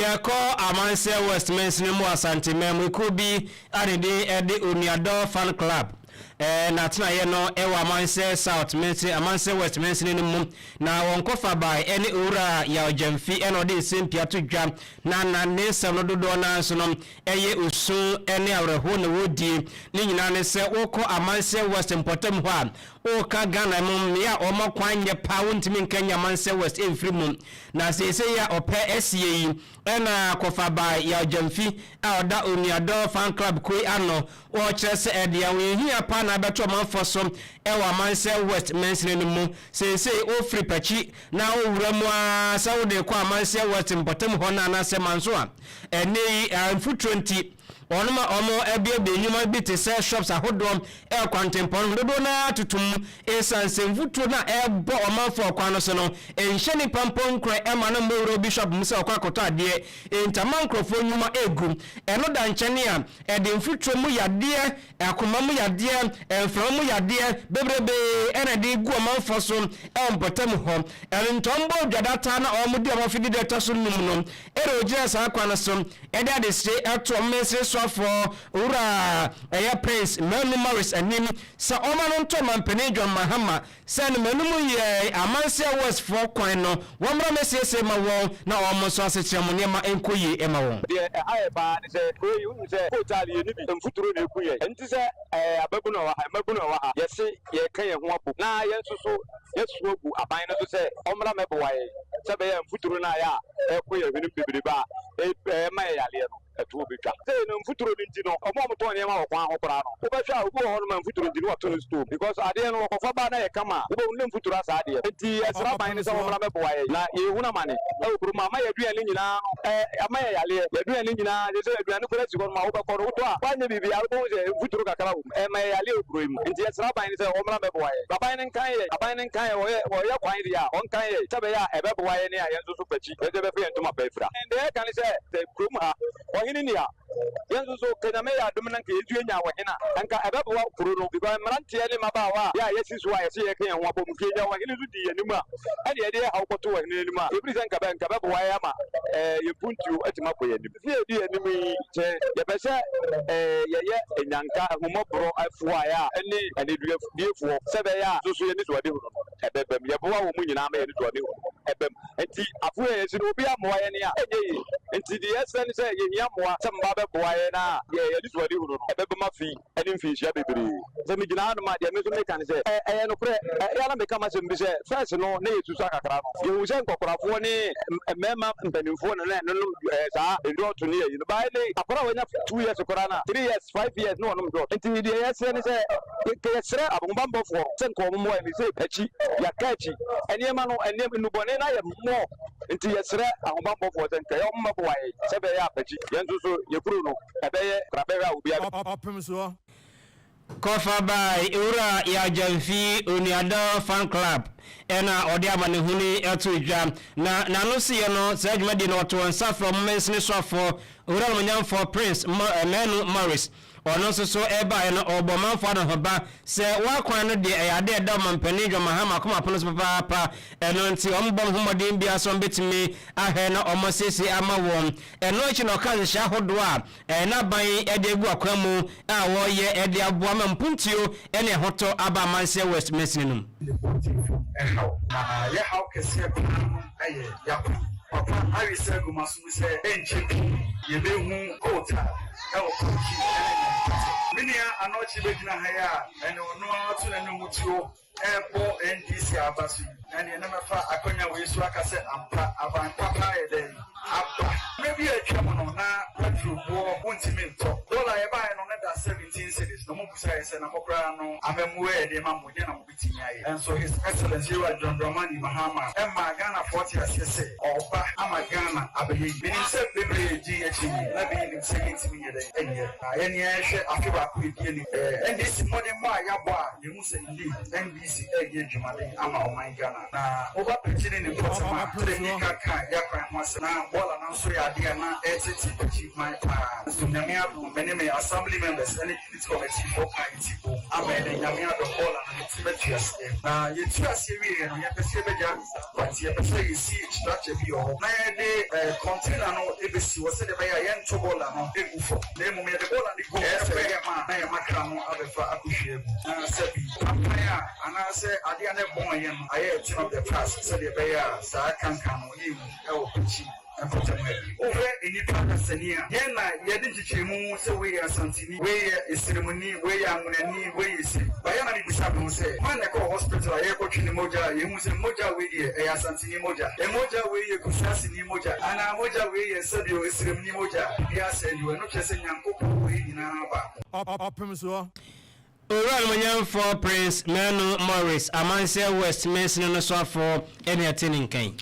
Yɛkɔ Amansea West mansini mu Asanteman mu ekuo bi a ne din de Onuadɔ Fan Club. N'atenaeɛ no wɔ Amansea South mansini, Amansea West mansini no mu, na wɔn kɔfabae ne Owura Yaw Gyamfi na ɔde nsɛm pii ato dwa, na na ne nsɛm no dodoɔ no ara nso no yɛ osu ne awerɛhoɔ na wɔredie. Ne nyinaa ne sɛ wokɔ Amansea West mpɔtam hɔ a, woka Ghana mu mmea a wɔn akwan nyɛ paa wontumi nka nyɛ Amansea West mfiri mu. Na seesei a ɔpɛ asie yi na kɔfabae Yaw Gyamfi a ɔda Onuadɔ Fan Club kuo yi ano Wɔkyerɛ sɛ ɛde ahohiahia paa na abɛto ɔmanfoɔ so wɔ Amansɛ West mansini no mu. Seesei wofiri Pakyi na wowura mu ara sɛ wode rekɔ Amansɛ West mpɔtam hɔ no anaasɛ Manso a, ɛnnɛ yi mfuturo nti wɔnom a wɔabuebue nnwuma bi te sɛ shops ahodoɔ wɔ kwantempɔn no ho dodoɔ no ara tutu mu esiane sɛ mfuturo no a ɛrebɔ ɔmanfoɔ wɔ kwan no so no nhyɛ nnipa mpo nkuran mma no mmɔ wura obi shop mu sɛ ɔkɔ akɔtɔ adeɛ nti ama nkurɔfoɔ nnwuma regu. Ɛno da nkyɛne a, Ɛde mfuturo mu yadeɛ, akoma mu yadeɛ, mframa mu yadeɛ bebrebee na ɛde gu ɔmanfoɔ so wɔ mpɔtam hɔ. Ɛno nti wɔbɔɔ dwadataa na wɔde wɔn afidi da ɛtɔ so num no na wɔgyinaa saa kwan no so de adesrɛ too wɔn mansini soafoɔ Owura ɛyɛ Prince Manu Morris anim sɛ ɔmma no nto Ɔmanpanin John Mahama Sɛ no m'anom yɛɛ Amanseɛ West foɔ kwan no, wɔmmra mmɛsiesie ma wɔn na wɔn nso asekyerɛ mu nneɛma nkɔ yie ma wɔn. Deɛ ɛha yɛ paa ne sɛ kuro yi wonim sɛ kootaale yɛnni bi, mfuturo na ɛku yɛn. Ɛnti sɛ ɛɛ ababunu a ɛwɔ ha, mmabunu a ɛwɔ ha, yɛse yɛreka yɛn ho abom na yɛn nso so yɛasu agu aban no so sɛ ɔmmra mmɛboa yɛn sɛ ɛbɛyɛ a mfuturo no a ɛyɛ a ɛko yɛn hwenem bebrebe a ɛma yɛn yareɛ no. Ɛtoɔ bɛtwa. Sei no mfuturo no nti no, wɔn a wɔtɔn nneɛma wɔ kwan ho koraa no, wobɛhwɛ a obi wɔ hɔnom a mfuturo nti no wato ne store because adeɛ no wɔkɔfa ba na ɛyɛ kama a, wobɛhunu na mfuturo asa adeɛ no. Nti yɛsrɛ aban no sɛ wɔmmra mmɛboa yɛn na yɛrehunu amane wɔ kurom ha. Ama yɛn aduane nyinaa no, ama yɛn yareɛ. Yɛn aduane nyinaa, seesei aduane koraa si hɔnom a wobɛkɔ no wotɔ a, woanyɛ biribiara wobɛhu sɛ mfuturo kakra wɔ mu. Ɛma yɛn yareɛ wɔ kuro yi mu. Nti yɛsrɛ aban no sɛ wɔmmra mmɛboa yɛn. Aban no nkan yɛn, aban no nkan yɛn, wɔyɛ wɔyɛ kwan deɛ a, wɔnkan yɛn sɛ ɛbɛyɛ a ɛbɛboa yɛn a yɛn nso so pakyi, yɛn nso yɛbɛfa yɛn ntoma pa afira. Deɛ yɛka ne sɛ, sɛ kurom ha ɔhene ni a, yɛn nso so ka Nyame yɛ adom na nka yɛn nso yɛnya ɔhene a, nka ɛbɛboa kuro no because mmeranteɛ ne mmabaawa a yɛ a yɛasi so a yɛse yɛreka yɛn ho abom nka yɛnya ɔhene nso di yɛn anim a, ɛne yɛde yɛn haw kɔto ɔhene no anim a, yɛfiri sɛ nka bɛ nka ɛbɛboa yɛn ama ɛɛ yɛn mpuntuo atumi akɔ yɛn anim. Mfe a ɛdi yɛn anim yi, sɛ yɛpɛ sɛ ɛɛ yɛyɛ nyanka, ahummɔborɔ foɔ a yɛ a ɛne aniduadiefoɔ sɛ ɛbɛyɛ a nso so yɛn anisoadehunu no ɛbɛbam. Yɛboa wɔn nyinaa ma yɛn anisoadehunu no ɛbam. Enti afei a yɛasi no, obiara mmoa yɛn a, ɛnyɛ yie. Enti deɛ yɛsrɛ ne sɛ, yɛhia mmoa sɛ mma bɛboa yɛn a yɛn anisoadehunu no ɛbɛbam afe yi ne mfinhyia bebree. Sɛ megyina hanom a, deɛ me nso meka ne sɛ, ɛyɛ nokorɛ. Ɛyɛ a na meka m'asɛm bi sɛ, first no na yɛsusua kakra no, yɛhuu sɛ nkɔkorafoɔ ne mmarima mpanimfoɔ na na ɛnonom saa ndɔɔto ne ayi no. But ɛnnɛ yi, akwadaa a wanya 2 years koraa no a, 3 years, 5 years na ɔnom dɔɔto. Enti deɛ yɛsrɛ ne sɛ, nka yɛsrɛ ahobammɔfoɔ no sɛ nka wɔn mmoa yɛn sɛ akyi, yɛaka akyi nneɛma no, nneɛma nnubɔne no ayɛ mmɔ, nti yɛsrɛ ahobammɔfoɔ sɛ nka wɔn mmɛboa yɛn sɛ ɛbɛyɛ apakyi yɛn nso so yɛ kuro no ɛbɛyɛ krabɛhwɛ a obiara. Ɔpem soɔ. Kɔfa by Owura Yaw Gyamfi Onuadɔ Fan Club ɛna ɔde amanehunu yi too dwa. Na n'ano siiɛ no, saa dwumadie no wɔtoo nsa frɛ wɔn mansini soafoɔ Owura Nomonyamfoɔ Prince Manu Morris. Ɔno nso so ɛbaeɛ no ɔrebɔ ɔmanfoɔ anohoba sɛ wɔn akwan no deɛ ɛyɛ adeɛ a ɛda ɔmampanin John Mahama akoma pono so papaapa. Ɛno nti wɔbɔ wɔn ho mmɔden biara sɛ wɔbɛtumi ahwɛ na wɔasiesie ama wɔn. Ɛno akyi na ɔkaa nhyehyɛe ahodoɔ a n'aban de agu akwan mu a wɔreyɛ de aboa ma mpuntuo ne ahotɔ aba Amanseɛ West mansini no mu. Ne Pontifo haw. Na yɛ haw kɛseɛ paa no yɛ y'akwan. Papa Arisɛ Gumaso mu sɛ ɛnkyɛ pii yɛbɛhu coal tar wɔ Kochi ne ne mpɔtam. Me nua Anokye bɛgyina ha yi a ɛne ɔno ara to n'anum tuo rebɔ NDC aba so yi, ɛneɛ na mɛfa akwanya wei so aka sɛ ampa aban papa ayɛ dɛn aba. Mmerɛ bi a atwam no na petrol boɔ wontumi ntɔ. Dɔla yɛbaeɛ no na da 17 cedis na wɔbusaeɛ sɛ na mo koraa no amammuo yɛ deɛ ma mo deɛ na mobɛtumi ayɛ. Nso His Excellency Yewura John Dramani Mahama maa Ghanafoɔ te aseɛ sɛ ɔreba ama Ghana abɛyɛ yie. Menim sɛ bebree gyee akyinnye na bi nim sɛ yɛntumi nyɛ dɛn nyɛ. Na yɛn nea yɛhwɛ afe baako a ɛdi anim. NDC mmɔdenmmɔ a yɛabɔ a yɛhu sɛ indeed NDC reyɛ adwumaden ama ɔman Ghana. Na woba Pakyi ne ne mpɔtam a, sɛdeɛ medi kan kaa Yakran ho asɛm, na bɔɔla no nso yɛ adeɛ a na ɛretete Pakyi man paa. Nso Nyame adom, me ne me Assembly members ne Unit Committee foɔ kaa yɛn ti boom ama ɛnnɛ Nyame adom bɔɔla no yɛtumi atu aseɛ. Na yɛtu aseɛ wieeɛ no, yɛmpɛ sɛ yɛbɛgya no saa kwa nti yɛpɛ sɛ yɛsi structure bi wɔ hɔ na yɛde container no. bɛsi hɔ sɛdeɛ ɛbɛyɛ a yɛnto bɔɔla no ngu fam, na mmom yɛde bɔɔla no gu hɔ sɛ ɛyɛ ma a na yɛn makra no abɛfa akɔhwie agu. Na sɛ bi pampan a anaasɛ adeɛ a na ɛbɔn yɛn no ayɛ a thing of the past sɛdeɛ ɛbɛyɛ a saa kankan no yɛnhu wɔ Kwakyi mpɔtam ha bi. Wohwɛ nnipa adasani a, yɛn na yɛde nkyekyɛmu sɛ wei yɛ Asanteni, wei yɛ Esremuni, wei yɛ Anwonani, wei yɛ sei. But yɛ a na mebisa me ho sɛ, hwan na ɛkɔɔ hospital a yɛrekɔtwe ne mogya a yɛhuu sɛ mogya wei deɛ ɛyɛ Asanteni mogya, mogya wei yɛ Kusiaseni mogya, anaa mogya wei yɛ sɛbio Esremni mogya? Biribiara sɛɛ ni o, ɛno kyerɛ sɛ Nyankopɔn wɔ yɛn nyinaa baako. Ɔpem soɔ. Owura Animuonyamfoɔ Prince Manu Morris, Amansea West mansini no soafoɔ ne ɛte ne nka yi.